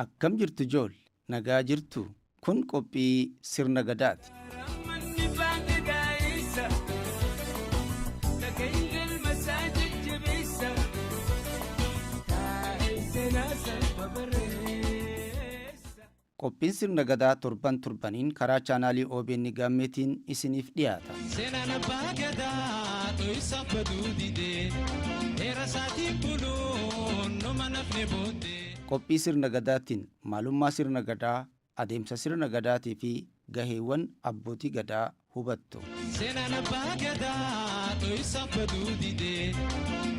Akkam jirtu ijoolle? Nagaa jirtuu? Kun qophii sirna Gadaati. Manni baanke gaa'isa, dhaga'iin galma isaa jajjabeessa, taa'ee seenaa saba barreessa. Qophiin sirna Gadaa torban torbaniin karaa chaanaalii OBN Gaammeetiin isiniif dhiyaata. Seenaan abbaa gadaa dho'isaaf baduu didee, heera isaatiin buluun numa nafne booddee. Qophii sirna Gadaatiin maalummaa sirna Gadaa, adeemsa sirna Gadaatii fi gaheewwan abbootii Gadaa hubattu. Seenaan abbaa gadaa dho'isaaf baduu didee,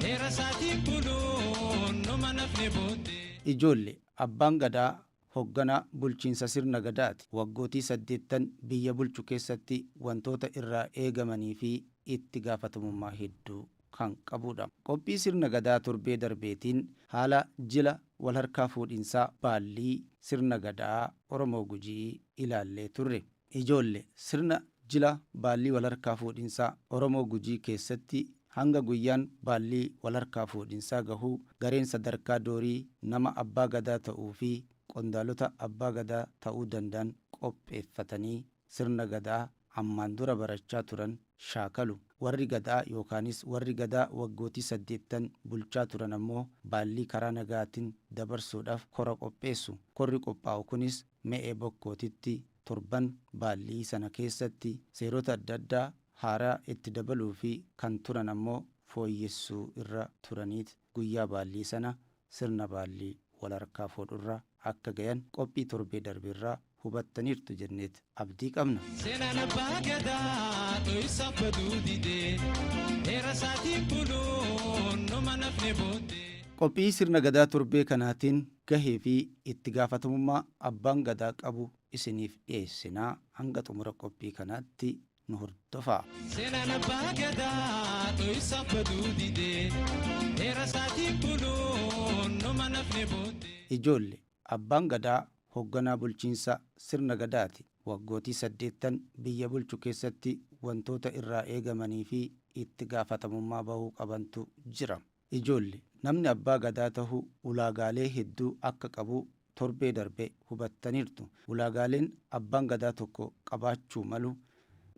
heera isaatiin buluun numa nafne booddee. Ijoolle, abbaan Gadaa hogganaa bulchiinsa sirna Gadaati. Waggootii saddeettan biyya bulchu keessatti wantoota irraa eegamanii fi itti gaafatamummaa hedduu kan qabuudha. Qophii sirna Gadaa torbee darbeetiin haala jila walharkaa fuudhinsaa baallii sirna Gadaa Oromoo Gujii ilaallee turre. Ijoolle, sirna jila baallii walharkaa fuudhinsaa Oromoo Gujii keessatti hanga guyyaan baallii walharkaa fuudhinsaa gahu gareen sadarkaa doorii nama Abbaa Gadaa ta'uu fi qondaalota Abbaa Gadaa ta'uu danda'an qopheeffatanii sirna Gadaa ammaan dura barachaa turan shaakalu. Warri Gadaa yookaanis warri Gadaa waggootii saddeettan bulchaa turan ammoo baallii karaa nagaatiin dabarsuudhaaf kora qopheessu. Korri qophaa'u kunis Me'ee Bokkootitti torban baallii sana keessatti seerota adda addaa haaraa itti dabaluu fi kan turan ammoo fooyyessuu irra turaniit guyyaa baallii sana sirna baallii walharkaa fuudhurra akka gayan qophii torbee darberraa hubattaniirtu jenneet abdii qabna. Seenaan abbaa gadaa dho'isaaf baduu didee, heera isaatiin buluun numa nafne booddee. Qophii sirna Gadaa torbee kanaatiin gahee fi itti gaafatamummaa Abbaan Gadaa qabu isiniif dhiyeessina. Hanga xumura qophii kanaatti nu hordofaa. Seenaan abbaa Gadaa dho'isaaf baduu didee, heera isaatiin buluun numa nafne booddee. Ijoolle, Abbaan Gadaa hogganaa bulchiinsa sirna Gadaati. Waggootii saddeettan biyya bulchu keessatti wantoota irraa eegamanii fi itti gaafatamummaa bahuu qabantu jira. Ijoolle, namni Abbaa Gadaa tahu ulaagaalee hedduu akka qabu torbee darbe hubattaniirtu. Ulaagaaleen Abbaan Gadaa tokko qabaachuu malu,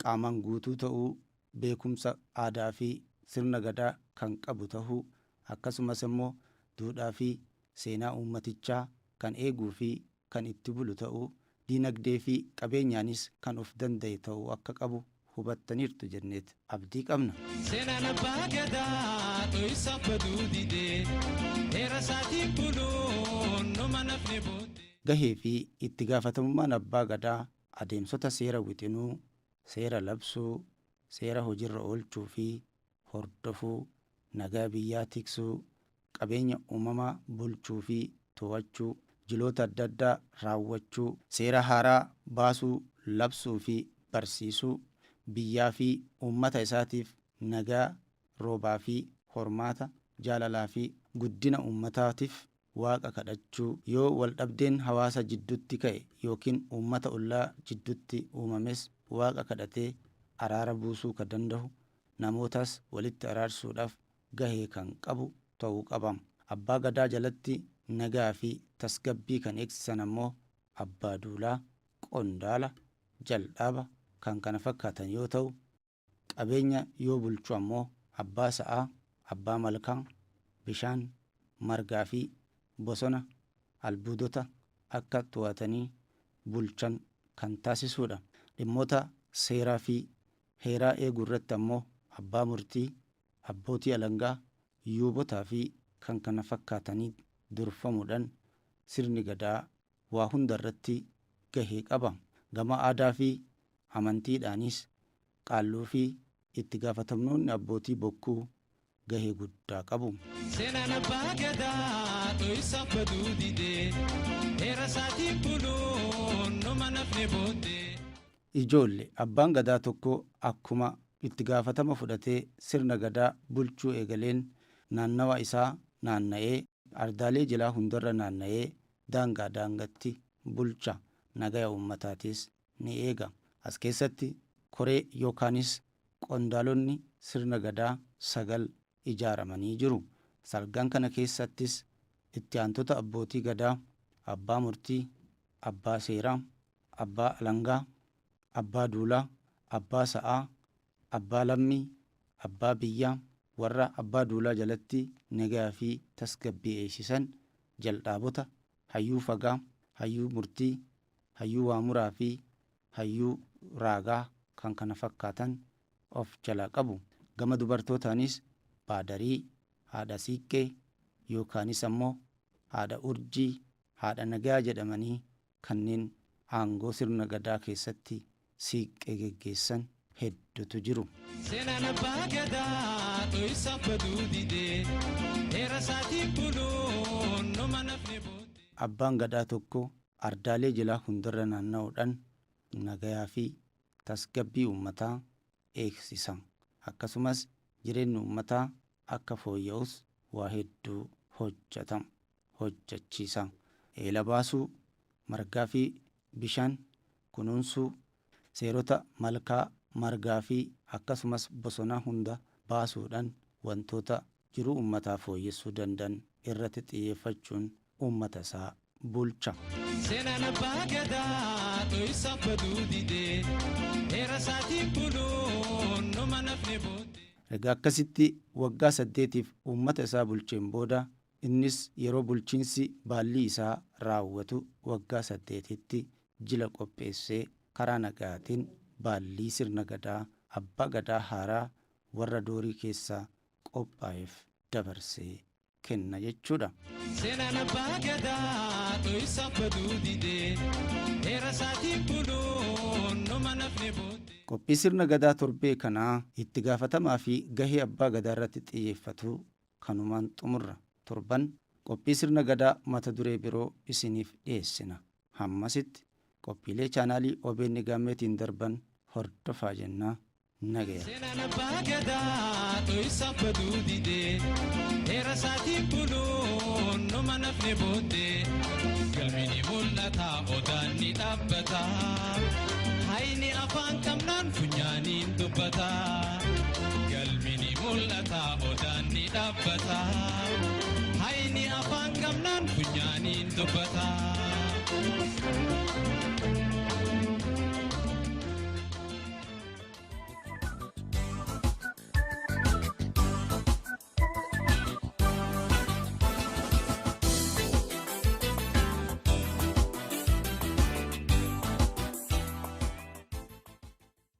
qaamaan guutuu ta'uu, beekumsa aadaa fi sirna Gadaa kan qabu tahuu, akkasumas immoo duudhaa fi seenaa uummatichaa kan eeguu fi kan itti bulu ta'uu, diinagdee fi qabeenyaanis kan of danda'e ta'uu akka qabu hubattaniirtu jenneet abdii qabna. Seenaan abbaa Gadaa dho'isaaf baduu didee, heera isaatiin buluun numa nafne booddee. Gahee fi itti gaafatamummaan Abbaa Gadaa adeemsota seera wixinuu, seera labsuu, seera hojirra oolchuu fi hordofuu, nagaa biyyaa tiksuu, qabeenya uumamaa bulchuu fi too'achuu, jiloota adda addaa raawwachuu, seera haaraa baasuu, labsuu fi barsiisuu, biyyaa fi uummata isaatiif nagaa, roobaa fi hormaata, jaalalaa fi guddina uummataatiif Waaqa kadhachuu, yoo waldhabdeen hawaasa jiddutti ka'e yookiin uummata ollaa jiddutti uumames Waaqa kadhatee araara buusuu ka dandahu, namootas walitti araarsuudhaaf gahee kan qabu ta'uu qaba. Abbaa Gadaa jalatti nagaa fi tasgabbii kan eegsisan ammoo Abbaa Duulaa, Qondaala, Jaldhaaba, kkf yoo ta'u, Qabeenya yoo bulchu ammoo abbaa sa'aa, abbaa malkaa, bishaan, margaa fi bosona, albuudota akka to'atanii bulchan kan taasisuudha. Dhimmoota seeraa fi heeraa eeguurratti ammoo abbaa murtii, abbootii alangaa, yuubotaa fi kkf durfamuudhaan sirni Gadaa waa hunda irratti gahee qaba. Gama aadaa fi amantiidhaanis Qaalluu fi itti gaafatamnoonni abbootii Bokkuu gahee guddaa qabu. Seenaan abbaa Gadaa dho'isaaf baduu didee, heera isaatiin buluun numa nafne booddee. Ijoolle, Abbaan Gadaa tokko akkuma itti gaafatama fudhatee sirna Gadaa bulchuu eegaleen naannawa isaa naanna'ee, ardaalee jilaa hundarra naanna'ee daangaa daangatti bulcha, nagaya uummataatis ni eega. As keessatti koree yookaanis qondaalonni sirna Gadaa 9 ijaaramanii jiru. Salgan kana keessattis itti aantota abbootii Gadaa, Abbaa murtii, abbaa seeraa, abbaa alangaa, abbaa duulaa, abbaa sa'aa, abbaa lammii, abbaa biyyaa, warra abbaa duulaa jalatti nagaa fi tasgabbii eegsisan, jal'aabota, hayyuu fagaa, hayyuu murtii, hayyuu waamuraa fi hayyuu raagaa kan kana fakkaatan of jalaa qabu. Gama dubartootaanis baadarii, haadha siiqqee yookaanis ammoo haadha urjii, haadha nagaa jedhamanii kanneen aangoo sirna gadaa keessatti siiqqee geggeessan hedduutu jiru. Seenaan abbaa gadaa dho'isaaf baduu didee heera isaatiin buluun numa nafne booddee. Abbaan gadaa tokko ardaalee jilaa hundarra naanna'uudhaan nagayaa fi tasgabbii uummataa eegsisa. Akkasumas jireenyi uummataa akka fooyya'us waa hedduu hojjeta hojjechiisa. Eela baasuu, margaa fi bishaan kunuunsuu, seerota malkaa, margaa fi akkasumas bosona hunda baasuudhaan wantoota jiruu uummataa fooyyessuu danda'an irratti xiyyeeffachuun uummata isaa bulcha. Seenaan abbaa gadaa dho'isaaf baduu didee heera isaatiin buluun numa nafne booddee. Egaa akkasitti waggaa 8f uummata isaa bulcheen booda innis yeroo bulchiinsi baallii isaa raawwatu waggaa 8tti jila qopheessee karaa nagaatiin baallii sirna gadaa abbaa gadaa haaraa warra doorii keessaa qophaa'eef dabarsee kenna jechuudha. Seenaan abbaa gadaa dho'isaaf baduu didee heera isaatiin buluun numa nafne booddee. Qophii sirna gadaa torbee kanaa itti gaafatamaa fi gahee abbaa gadaa irratti xiyyeeffatu kanumaan xumurra. Torban qophii sirna gadaa mata duree biroo isiniif dhiyeessina. Hammasitti qophiilee chaanaalii OBN Gaammeetiin darban hordofaa jennaa nagaya. Seenaan abbaa gadaa dho'isaaf baduu didee heera isaatiin buluun numa nafne booddee. Galmi ni mul'ata odaan ni dhaabbata hayni afaan qabnaan funyaaniin dubbata. Galmi ni mul'ata odaan ni dhaabbata hayni afaan qabnaan funyaaniin dubbata.